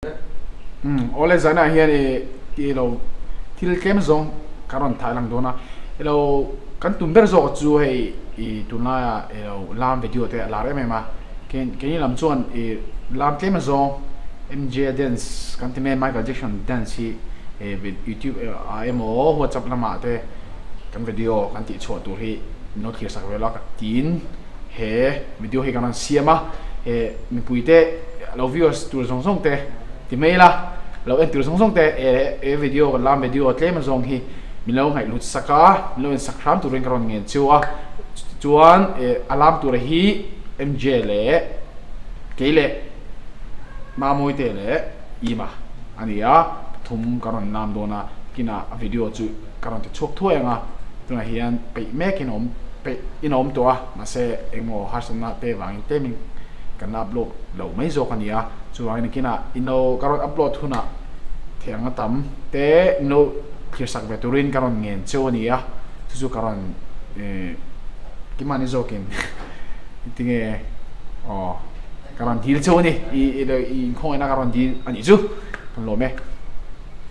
Umm awle zanah hian ih tih lo thil tlem zawng ka rawn thai lang dawn a ilo kan tum ber zawk chu hei ih tunlaia ilo lam video te a lar em em a keini lam chuan ih lam tlem zawng MJ dance kan ti mai a Michael Jackson dance hi ih youtube ah emaw whatsapp lamah te kan video kan tih chhuah tur hi min lo thlir sak ve lo a tiin. He video hi kan rawn siam a, he mipui te lo viewers tur zawng zawng te ti mai la, lo en tur zawng zawng te he video kan lam video tlem azawng hi min lo ngaih lut sak a, min lo en sak hram turin ka rawn ngen cheu a, chuan a lam tura hi MJ leh kei leh Mamawite leh Ima a ni a, pathum ka rawn lam dawn a, kinah a video chu. Ka rawn ti chhuak thuai ang a, tunah hian peih mekin a awm peih in a awm tawh a, mahse engmaw harsatna te vangin tlemin kan la upload lo mai zawk a ni a, chuvangin nakinah in lo ka rawn upload hunah thei anga tam te in lo thlir sak ve turin ka rawn ngen cheu a ni a, chu chu ka rawn eh kimahni zawkin tinge aw ka rawn dil cheu a ni i i inkhawngaihnaa ka rawn dil a nih chu kan lawm e.